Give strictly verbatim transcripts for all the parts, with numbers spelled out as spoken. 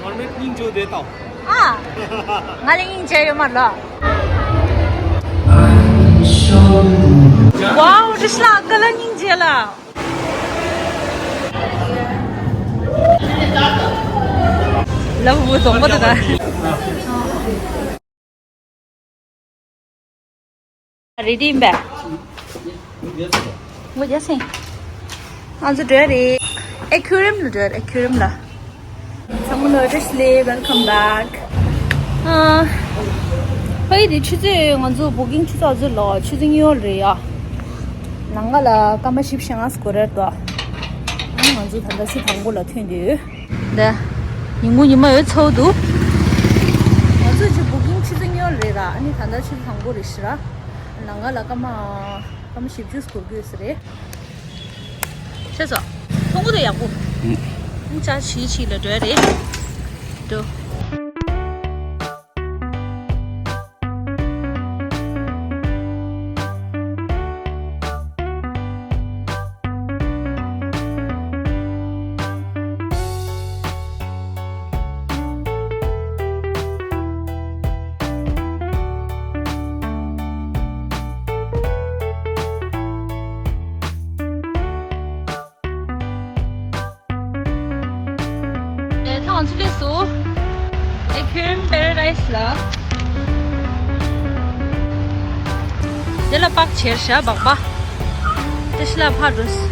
མར་མེ་སྙིང་རྗེ་དེ་དང་། ཨ། ང་ལ་སྙིང་རྗེ་ཡོད་མ་ལ། ཝའོ། རི་ཤ་ལ་ཀ་ལ་སྙིང་རྗེ་ལ། ལ་བུ་བུ་དོང་པོ་དེ་ག་རེ་ཌི་ཡིན་པས། ངོ་རྒྱ་སེ། ང་ཚོ་འགྲོ་ཡ་རེད། ཨེ་ཁུ་རིམ་ལ་འགྲོ་ཡ་རེད། ཨེ་ཁུ་རིམ་ལ། ཚང་མ་ལ་བཀྲ་ཤིས་བདེ་ལེགས། Welcome back. ཨ། ཕ་གི་དེ་ཆུ་ཚོད་ང་ཚོ་བུ་ཀིང་ཆུ་ཚོད་ཨ་ཚོད་ལོ་ཆུ་ཚོད་གཉིས་ཡོལ་རེད་ཡ། ལམ་ཁ་ལ་སྐར་མ་བཞི་བཅུ་ཞེ་ལྔ་འགོར་རེད་དོ། ཨ་ནི་ང་ཚོ་ད་ལྟ་ཆུ་ཚོད་དང་པོ་ལ་ཐོན་དུས། འདི། ཉིན་གུང་ཉི་མ་ཡོད་ཚོད་འདུག་ང་ཚོ་ཅིག་བུ་ཀིང་ཆུ་ཚོད་གཉིས་ཡོལ་རེད་ར། ཨ་ནི་ད་ལྟ་ཆུ་ཚོད་དང་པོ་རེད་ཤི་ར། ལམ་ཁ་ལ་སྐར་མ་སྐར་མ་བཞི་བཅུ་འགོར་དགོས་ས་རེད། ཤེས་སོང་། ཐུང་ངུ་དེ་ཡག་པོ། ཨུ། ཅ་ཆི་ཆི་ལ་འགྲོ་ཡ་རེད། འགྲོ། ད་ང་ཚོ་སླེབས་སོང་། Aquarium Paradise ལ། དེ་ལ་པག་ཆེར་ཤ་སྦག་སྦག་དེ་ཤི་ལ་ཕར་འགྲོ། སྦག་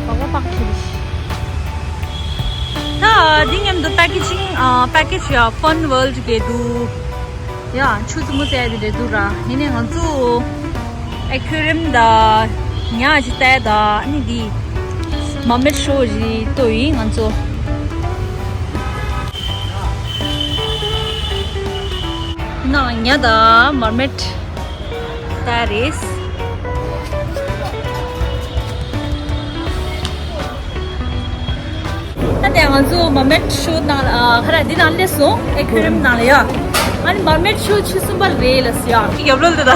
སྦག་པག་ཆེར་ཤ། ད་འདི་མཉམ་དུ་packaging ཨ་package ཡ་Fun World གི་འདུག་ཡ། ཆུ་ཙི་མོ་བཙལ་དེ་རེད་འདུག་ར། ཡིན་ནའི་ང་ཚོ་Aquarium དང་ཉ་ཅིག་བལྟས་དང་ཨ་ནི་འདི་Mermaid Show ཞིག་ལྟོས་ཡིན་ང་ཚོ། ནང་ཉ་དང་Mermaid ལྟ་རེད། ད་ལྟ་ང་ཚོ་Mermaid Show ནང་ལ་ཨ་ཁ་ར་འདི་ནང་སླེབས་སོང་། Aquarium ནང་ལ་ཡ། ཨ་ནི་Mermaid Show ཆུ་གསུམ་པ་རེད་ལ་སི་ཡ། ཡབ་ལོལ་དུ་ད།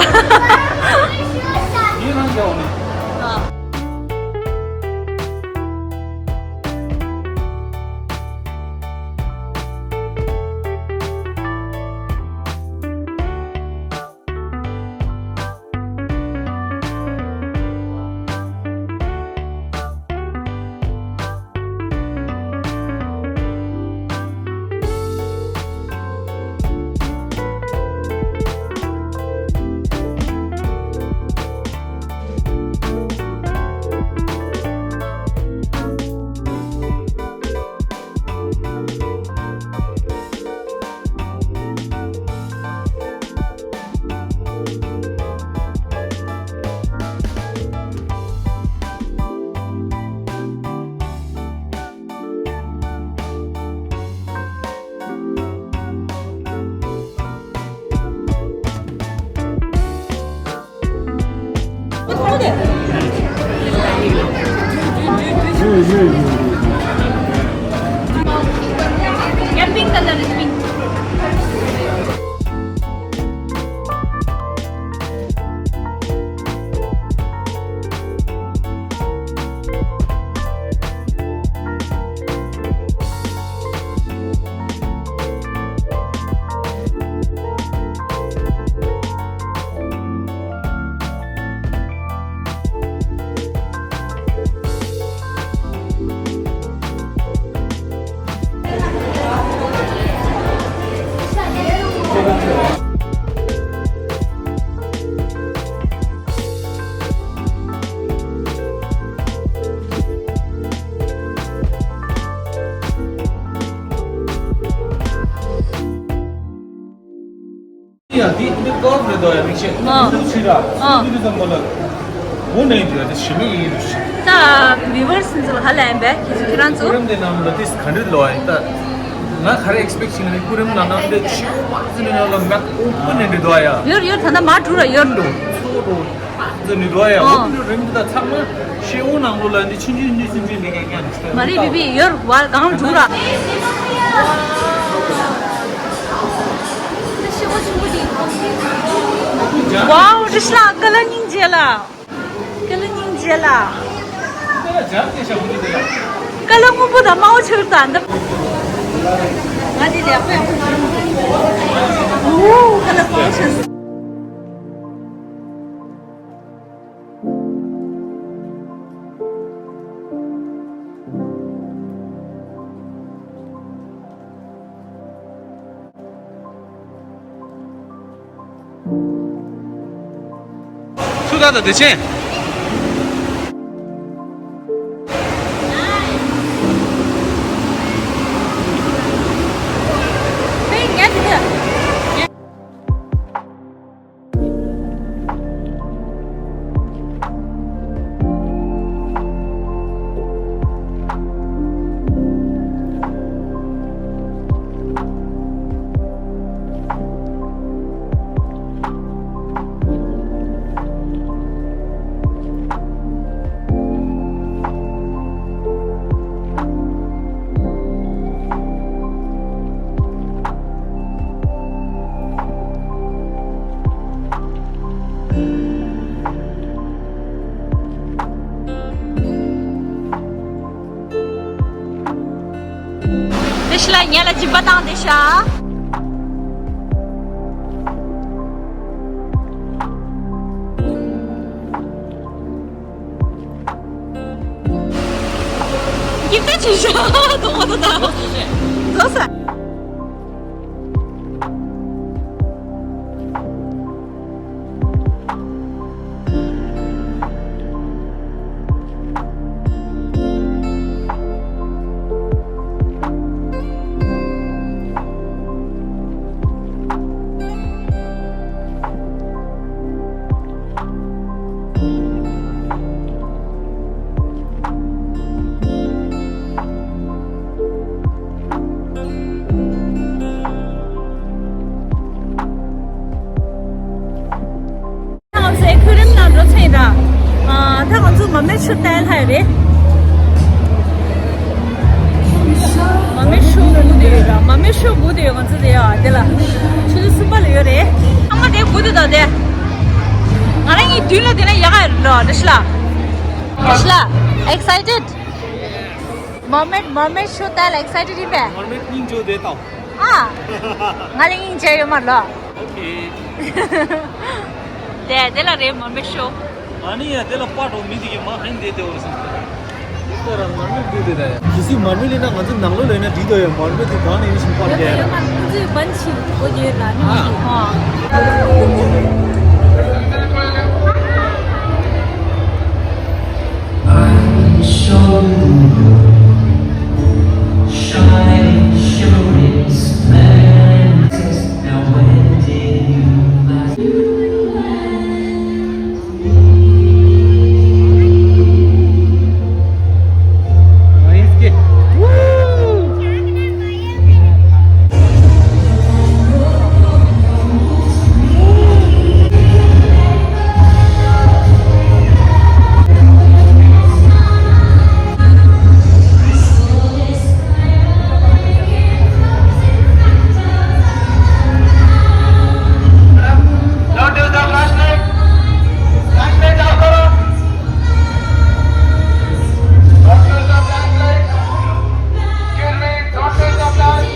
ཡ། འདི་འདི་ཀོབ་རེད་དོ་ཡ། མིག་ཤེས། ཨ། འདི་ཚོ་ཕྱི་ར། ཨ། འདི་ཚོ་མོ་ལ། འོ་ནས་འདི་ལ་ཞི་མི་ཡིན་རུ་ཞི། ད་བི་ཝར་སི་ཚོ་ཧ་ལས་པས་ཁྱེད་ཚོ་ཁྱེད་རང་ཚོ། ཀོ་རམ་དེ་ནང་ལ་ཏིས་ག་འདྲ་ལོ་ཡ་ད། ང་ག་རེ་ཨེག་སི་པེག་བྱེད་ནས་ཀོ་རམ་ནང་ནང་དེ་ཆེ་བ་ཙི་ནས་ལ་མེག་ཨོ་པན་ནས་འདི་དོ་ཡ། ཡོར་ཡོར་ད་ད་མ་འགྲོ་ར་ཡོར། འགྲོ་ཚོ་འགྲོ། ཙི་ནི་རོ་ཡ། ཨོ། འོ་ནི་རིང་ད་ཚང་མ་ཤེའུ་ནང་ལོ་ལ་འདི་ཆུང་ཆུང་འདི་ཆུང་ཆུང་འདི་ཀྱང་ཀྱང་འདི། མ་རེད་བི་བི་ཡོར་བར་གང་འགྲོ་ར། ཤེའུ་ཆུང་ཆུང་འདི། ཝའོ་རི་ཤ་ལ་ཀ་ལ་སྙིང་རྗེ་ལ། ཀ་ལ་སྙིང་རྗེ་ལ། ཀ་ལ་སྔོན་པོ་དང་དམར་པོ་ཆགས་ད་འདི། ང་འདི་ལེགས་པོ་ཡག་པོ་བྱུང་། ཨོ་ཁ་ལག་པོ་ཆགས། སུ་ད་ད་དེ་ཆེན། དེ་ཤི་ལ་ཉལ་ལ་སྦྱིན་པ་བཏང་དེ་ཤ། ཡིག་ཚད་ཆེ་ཤོས་དང་པོ་དང་། བཟོ་ས། ང་ཚོའི་ཁུ་རིམ་ནང་འགྲོ་ཚེ་ཡིན་ད། ཨ། ད་ང་ཚོ་མར་མེ་ཤོ་བལྟ་ལྷ་ཡོད་རེད། མར་མེ་ཤོ་སྒུག་བསྡད་ཡོད་ར། མར་མེ་ཤོ་སྒུག་བསྡད་ཡོད། ང་ཚོ་དེ་ཡ་དེ་ལ་ཆུ་ཚོད་གསུམ་པ་ལ་ཡོད་རེད། ཨ་མ་དེ་སྒུག་བསྡད་ད་དེ། ང་རང་གཉིས་མདུན་ལ་དེ་ན་ཡག་ག་ཡོད་ར་རེ་ཤི་ལ། རེ་ཤི་ལ། Excited? མར་མེ་མར་མེ་ཤོ་བལྟ་ལ་excited ཡིན་པས། མར་མེ་སྙིང་རྗེ་བསྡད་དང་། ཨ། ང་ལ་སྙིང་རྗེ་ཡོད་མ་ལོ། ཨོ་ཁེ། དེ་དེ་ལ་རེད་མར་མེ་ཤོ། ཨ་ནི་ཡ་དེ་ལ་པ་འགྲོ་མི་དེ་གི་མ་ཧན་དེ་དེ་འོར་སོང་། དེ་ལྟར་མར་མེ་བསྡུས་དེ་ད་ཡ། གལ་སྲིད་མར་མེ་ལེན་ན་ང་ཚོ་ནང་ལོགས་ལ་ཡིན་ན་འགྲིག་དོ་ཡ། མར་མེ་དེ་གང་ནས་ཡིན་ཞིག་པར་རྒྱག་ཡ། ང་ཚོའི་བན་ཆི་འོ་ཡོད་ལ་ནི་མ་ཞིག་ཧ། Don't use the flashlight. Flashlight off करो। Don't use the flashlight. Excuse me, don't use the flash.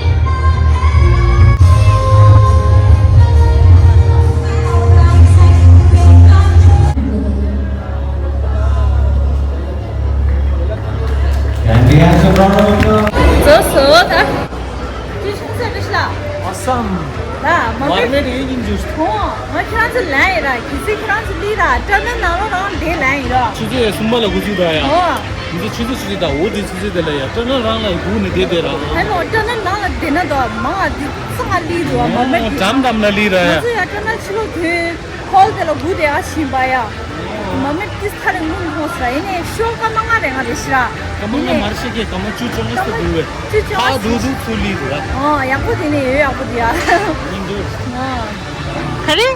Can we have some round of applause? བཟོ་བཟོ་ད། ཅི་ཆུང་ཚད་འདྲ་ཞིག་ལ། ཨ་སམ། ལ་མ་མར་མེད་ཡིན་གྱི་འཇུ། ཧོ། ང་ཁྱེད་རང་ཚོ་ལན་ཡིན་ར། གི་སི་ཁྱེད་རང་ཚོ་ལི་ར། ཏྲ་ནི་ནང་ལོ་རང་དེ་ལན་ཡིན་ར། ཆུ་ཚོད་གསུམ་པ་ལ་འགོ་ཚུགས་ད་ཡ། ཧོ། ང་ཚོ་ཆུ་ཚོད་ཆུ་ཚོད་ད་འོ་དེ་ཆུ་ཚོད་དེ་ལ་ཡ། ཏྲ་ནི་རང་ལ་སྒུག་ནས་བསྡད་བསྡད་ར། ཧེ་ལོ། ཏྲ་ནི་ནང་ལ་བསྡད་ན་ད་མང་ང་དེ་ཚང་ང་ལི་འདུག་མ་མེད་དེ། འགྲམ་འགྲམ་ལ་ལི་ར་ཡ། ང་ཚོ་ཡ་ཏྲ་ནི་ཕྱི་ལོགས་དེ། ཧོལ་དེ་ལ་སྒུག་བསྡད་ཨ་བཞིན་པ་ཡ། མ་མེད་ཏིས་ཐ་རེ་ངུ་ཧོ་སི་ར། ཡིན་ནའི་ཤོ་ཀ་མ་ང་རེ་ང་རེ་ཤི་ར། ཀ་མ་ང་མར་ཤེ་ཀེ་ཀ་མ་ཅུ་ཅོ་ངེ་སྟ་དུ་བེ། ཅུ་ཅོ་ཨ་དུ་དུ་ཚུ་ལི་དུ་ར། ཨོ་ཡག་པོ་དེ་ནས་ཡོད་ཡག་པོ་དེ་ཡ། སྙིང་རྗེ། ཨོ། ག་རེ།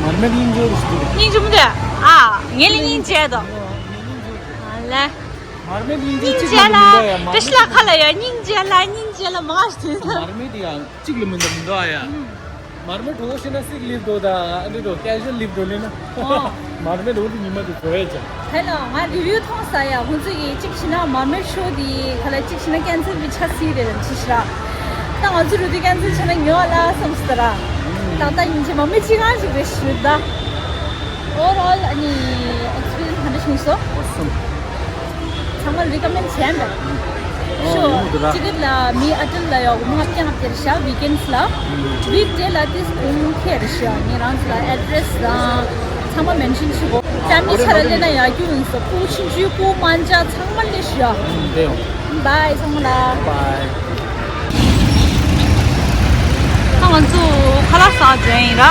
མར་མེ་སྙིང་རྗེ་རུ་སུ་དུ། སྙིང་རྗེ་མོ་དེ། ཨ་ངེ་ལི་སྙིང་རྗེ་དོ། ཨ་ལེ། མར་མེ་སྙིང་རྗེ་སྙིང་རྗེ་ལ། ཏི་ཤི་ལ་ཁ་ལ་ཡ་སྙིང་རྗེ་ལ་སྙིང་རྗེ་ལ་མ་ཤི། མར་མེ་དེ་ཡང་གཅིག་ལ་མི་འདུག་མི་འདུག་ཨ་ཡ། མར་མེ་གྲོགས་ཤེ་ན་སིག་ལིབ་དོ་ད་ཨ་འདྲ་དོ་ཀེ་ཞུ་ཨལ་ལིབ་དོ་ལེ་ན། ཨོ། མར་མེ་དོ་དེ་ཉི་མ་དེ་བྲོ་ཡ་ཅང་། ཧེ་ལོ། ང་རི་བིའུ་མཐོང་ས་ཡ། ཁོང་ཚོ་གིས་གཅིག་བྱས་ན་མར་མེ་ཤོ་དེ་ག་ལ་གཅིག་བྱས་ན་ཀན་སར་གི་ཆ་སྲིད་རེད་ལ་ཅི་ཤི་ར། ད་ང་ཚོ་རུ་དུས་ཀན་སེལ་བྱས་ན་ཉོ་ཨ་ལ་བསམ་སོང་ད་ར། ད་ལྟ་ཡིན་གྱི་མ་མི་གཅིག་གང་ཞིག་རེད་ཞུ་ད། Overall ཨ་ནི་experience ག་འདྲ་བྱུང་སོང་། Awesome. ཚང་མ་recommend བྱས་པས། ཨོ་ཤོ་ཡོད་འདུག་ར། ཅི་གེད་ལ་མི་ཨ་ཏིལ་ལ་ཡོག་མ་ལྔ་བརྒྱ་ལྔ་བརྒྱ་རེད་ཤག weekends ལ། Weekday ལ་ཏིས་ཀུང་ཁེ་རེད་ཤག་ངེད་རང་ཚོ་ལ་address དང་ཚང་མ་mention བྱེད་དགོས། ཅམ་ནི་ཆ་ར་ལེ་ན་ཡག་རྒྱུ་ཡིན་སོ། ཀུ་ཆིན་ཅུ་ཀུ་མན་ཅ་ཚང་མ་ལེ་ཤག་དེ་ཡོང་། Bye ཚང་མ་ལ། Bye. ད་ང་ཚོ་ཁ་ལག་ཟ་འགྲོ་ཡིན་ར།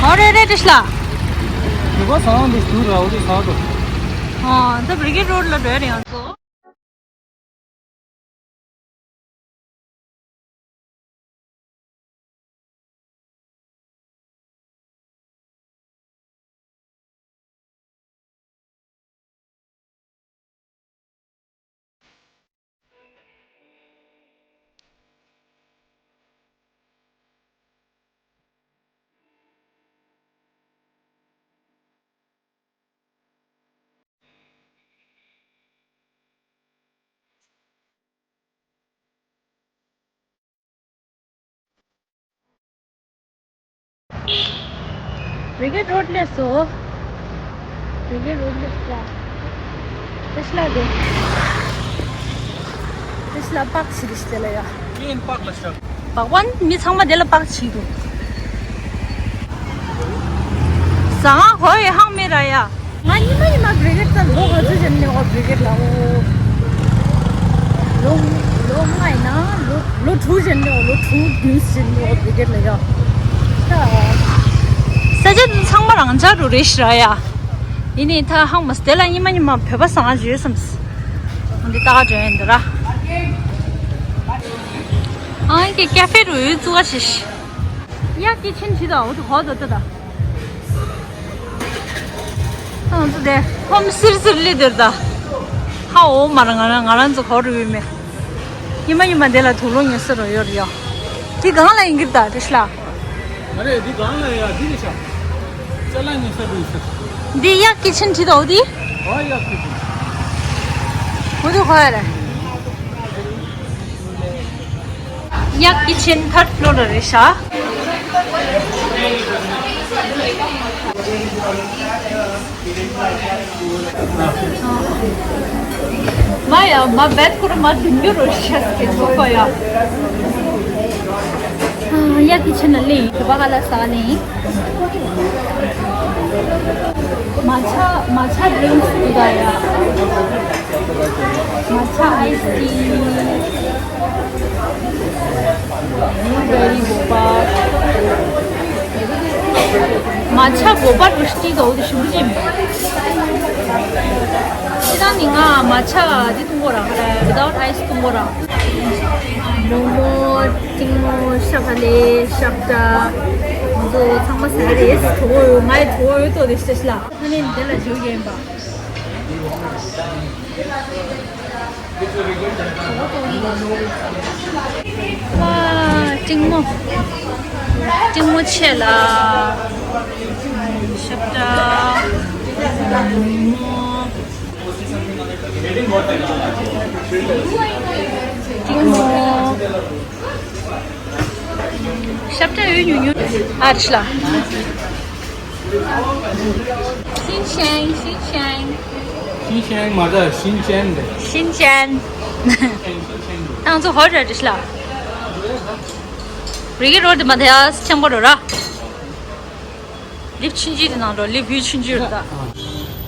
ཨོ་རེད་རེད་བཀྲ་ཤིས་ལགས། ཡོ་ག་ཟ་འདུག་ཟུར་ར་འོ་དེ་ཟ་འདུག་ཨ་ད་Brigade Road ལ་འགྲོ་ཡ་རེད་ང་ཚོ། Brigade Road ལ་སོ། Brigade Road ལ་སོ། ཏེ་སླ་དེ། ཏེ་སླ་པག་ཞིག་རེད་ཤག་དེ་ལ་ཡ། ཀླེན་པག་ལ་ཤག་པག་པ་མི་ཚང་མ་དེ་ལ་པག་བྱེད་འདུག་ཟ་ང་ཧོ་ཡི་ཧང་མེད་ར་ཡ། ང་ཉི་མ་ཉི་མ་Brigade ལ་ལོ་ག་ཚོད་བྱས་ནས་འོ་Brigade ལ་འོ། ལོ་ལོ་ལྔ་ཡིན་ན་ལོ་ལོ་དྲུག་བྱས་ནས་འོ་ལོ་དྲུག་བདུན་བྱས་ནས་འོ་Brigade ལ་ཡ། ད་ས་ཆ་འདི་ཚང་མ་རང་འཇགས་རུ་རེད་ཤག་ར་ཡ། ཡིན་ནའི་ད་ཧང་མ་སྟེ་ལ་ཉི་མ་ཉི་མ་བོད་པ་ཟ་ང་བརྗོད་བསམ། འདི་ལྟ་ག་འགྲོ་ཡིན་འདི་ར། ཨང་ཀི་ཀེ་ཧྥེ་རུ་ཡོད་བཙུགས་ཀ་ཞིག་ཡ་ཀི་ཆེན་ཇི་ད་འོ་དེ་ཧོ་ད་ད་ད། ང་ཚོ་དེ་ཧོམ་སིར་སིར་ལི་དེར་ད། ཧ་འོ་མ་ར་ང་རང་ང་རང་ཚོ་ཧོ་རུ་ཡོད་མེད། ཉི་མ་ཉི་མ་དེ་ལ་དུག་ལོག་ཉོ་ས་རུ་ཡོད་རེད་ཡོ། དེ་གང་ལ་ཡིན་གྱི་ད་དེ་ཤི་ལ། ཨ་རེ་འདི་གང་ལ་ཡ་འདི་ནི་ཤ། ཅ་ལག་ཉོ་ས་རུ་ཡོད་ས། འདི་ཡ་ཀི་ཆེན་ཇི་ད་འོ་དེ། ཨ་ཡ་ཀི་ཆེན། འོ་དེ་ཧོ་ཡ་རེད། ཡ་ཀི་ཆེན་ཐར་ཕློ་ར་རེད་ཤག་མ་ཡ་མ་བེད་ཁུར་མ་དུང་རྒྱུ་རོ་ཤག་སྐད་ཚོ་ཁོ་ཡ། ཡ་ཀི་ཆེན་ལ་ལེ་ཡིན་ག་ལ་ས་ལེ་ཡིན། མ་ཆ་མ་ཆ་ཌི་རིང་སི་འདུག་ད་ཡ། མ་ཆ་ཨའི་སི་ཊི། བྷུ་ལུ་བེ་རི་གོ་པ། མ་ཆ་གོ་པ་ཌི་རིང་སི་འདུག་ད་འོ་དེ་ཞུ་གི་ཅི་མེད། ཅི་ད་ནི་ང་མ་ཆ་འདི་འཐུང་གོ་ར་ཝི་དའུཊ་ཨའི་སི་འཐུང་གོ་ར། མོག་མོག་ཏིང་མོག་ཤ་བག་ལེབ་ཤ་བཀྲ། ང་ཚོ་ཚང་མ་ཟ་རེད། གྲོགས་པོ་ཡོད་ང་ཡི་གྲོགས་པོ་ཡོད་དོ་དེ་ཤ་ཤ་ལ། ད་ནི་འདི་ལ་འཇུག་གི་ཡིན་པ། ཝ། ཏིང་མོག་ཏིང་མོག་ཆེ་ལ། ཤ་བཀྲ། མོག་མོག་ཏིང་མོག་ཤ་བཀྲ་ཡོད་ཉུང་ཉུང་ཨ་རི་ལ། ཤིན་ཅན། ཤིན་ཅན། ཤིན་ཅན་མ་རེད། ཤིན་ཅན་རེད། ཤིན་ཅན། ང་ཚོ་ཧོ་རེད་ལ། རི་གི་རོ་དེ་མ་དེ་ཡ་ཆེན་པོ་རེད་ར། ལིབ་ཆུང་ཆུང་དེ་ནང་འགྲོ། ལིབ་བུ་ཆུང་ཆུང་རེད་ད།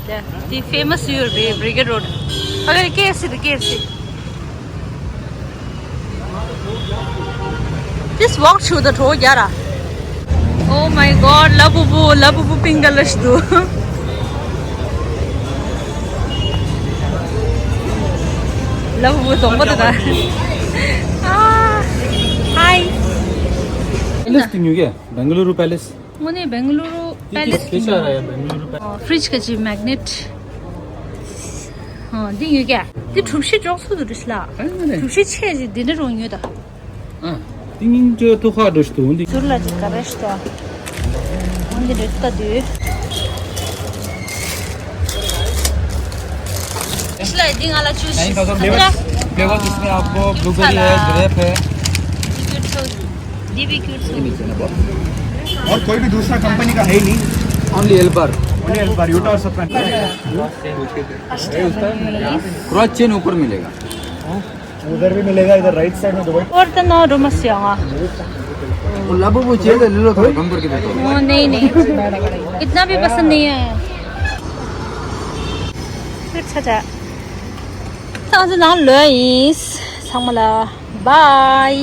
དེ་དེ་ཕེ་མ་སི་ཡོད་རེད། Brigade Road ཨ་ག་རེ་ཀེ་ཨེཕ་སི་རེད། ཀེ་ཨེཕ་སི། This walk through the Throw Gyara. Oh my God, Labubu, Labubu pink color sh du. Labubu dong ba da. Ah, hi. Palace tu nyu ke? Bengaluru Palace. Ngone Bengaluru Palace. Fridge ka ji magnet. Ha, di nyu ke? Di thupshi jok su du la. Thupshi che ji di ne rong nyu da. ཨ། ཏིང་ཅོ་ཐུ་ཧ་འགྲོ་ཤི་ཏུ་འདི། ཟུར་ལ་ཅིག་ག་རེ་ཤི་ཏོ། འོན་ཏེ་འདྲ་ཅིག་ད་དུས། ཤི་ལ་འདི་ང་ལ་ཅུ་ཤི། ཁ་ཏ། फ्लेवर्स इसमें आपको ब्लूबेरी है, ग्रेप है। Cute so. They be cute so. और कोई भी दूसरा कंपनी का है ही नहीं। ओनली एल्बर। Only Elbar, Utah और Safran। क्रॉस चेन ऊपर मिलेगा। उधर भी मिलेगा, इधर राइट साइड में दुबई। और तो ना रोमस यागा. वो लबो वो चेन ले लो, थोड़ा कम करके दे दो। वो नहीं नहीं, इतना भी पसंद नहीं है. फिर अच्छा. ताजु ना लो इस. संगमला. बाय.